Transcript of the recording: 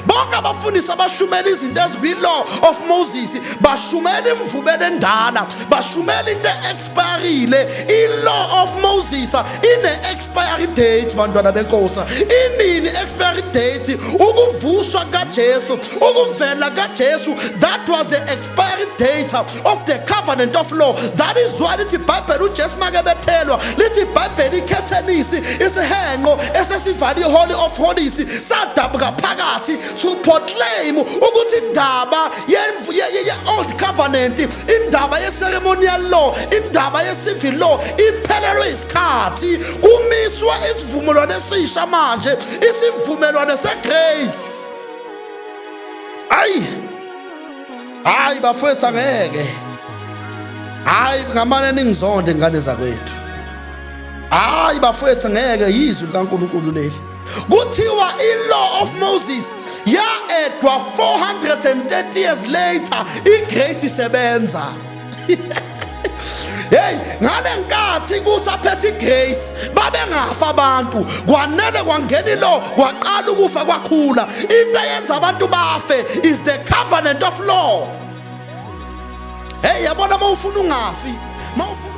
Bonke abafundisi abashumela izinto ezikwi-law of Moses bashumela imvubelo endala, bashumela into e-expirile. I-law of Moses ine-expiry date, bantwana benkosi. Inini expiry date? Ukuvuswa kaJesu, ukuvela kaJesu, that was the expiry date of the covenant of law. That is why lithi iBhayibheli, uJesu makebethelwa, lithi iBhayibheli ikhethenisi, isihenqo esesivala iHoly of Holies, sadabuka phakathi to proclaim ukuthi indaba ye-old covenant, indaba ye-ceremonial law, indaba ye-civil law iphelelwe isikhathi, kumiswa isivumelwano esisha manje, isivumelwano segrace. Ayi, hayi bafowethu, angeke. Hayi, ngamane ningizonde, ngane zakwethu. Hayi bafowethu, ngeke, yizwi likaNkulunkulu leli. Kuthiwa i-law of Moses ya-addwa 430 years later, igrace isebenza. Hey, ngale nkathi kusaphethe igrace babengafa abantu. Kwanele kwangena ilo, kwaqala ukufa kwakhula. Into eyenza abantu bafe is the covenant of law. Hey, yabona, mawufuna ungafi, mawufuna